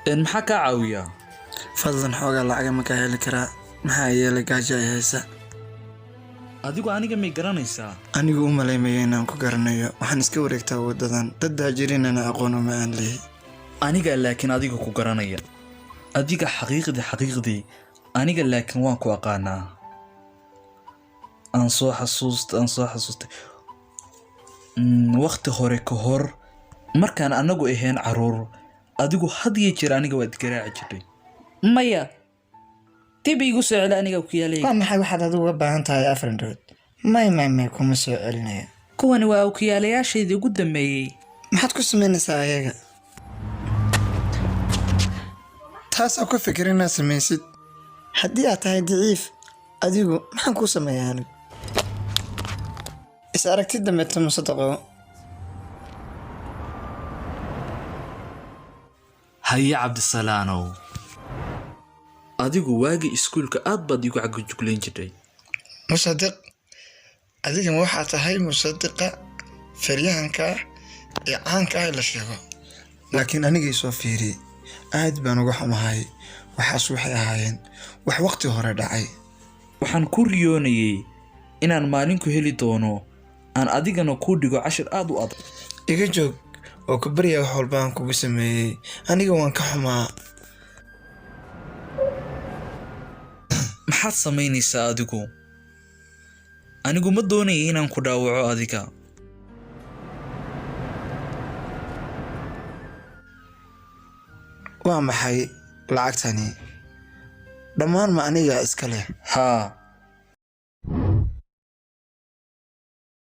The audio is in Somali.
Maxaa kaa caawiyaa? Fadlan xoogaa lacaga ma kaa heli karaa? Maxaa yeelay gaajo ay haysa. Adigu aniga may garanaysaa? Anigu u malaymayo inaan ku garanayo. Waxaan iska wareegtaa waddadan. Dad daajiriinana aqoon uma aan lihi. Aniga laakiin adiga ku garanaya. Adiga xaqiiqdii aniga laakiin waan ku aqaanaa. Aan soo xasuustay. Waqti hore ka hor markaan anagu ahayn caruur, adigu had iyo jeer aniga waad garaaci jirtay. Maya, dib iigu soo celi aniga okiyaaleyga. Waa maxay waxaad adigu uga baahan tahay afar indhood? May may may, kuma soo celinayo. Kuwani waa okiyaalayaashaydii ugu dambeeyey. Maxaad ku samaynaysaa ayaga? Taasaa ku fikir inaad samaysid. Haddii aad tahay daciif, adigu maxaan kuu sameeyaa anigu? Is aragti dambe, Musadaqo. Haye Cabdisalaanow. Adigu waagii iskuulka aad baad igu cagajuglayn jirtay. Musadiq, adiga ma waxaa tahay musadiqa feryahanka ah ee caanka ah ee la sheego? Laakiin anigay soo fiiri, aad baan uga xumahay. Waxaas waxay ahaayeen wax waqti hore dhacay. Waxaan ku riyoonayay inaan maalin ku heli doono, aan adigana kuu dhigo cashir aad u adag. Iga joog oo ku baryaa wax walba aan kugu sameeyey. Aniga waan ka xumaa. Maxaad samaynaysaa adigu? Anigu ma doonaya inaan ku dhaawaco adiga. Waa maxay lacagtani? Dhammaan ma aniga iska leh? Haa,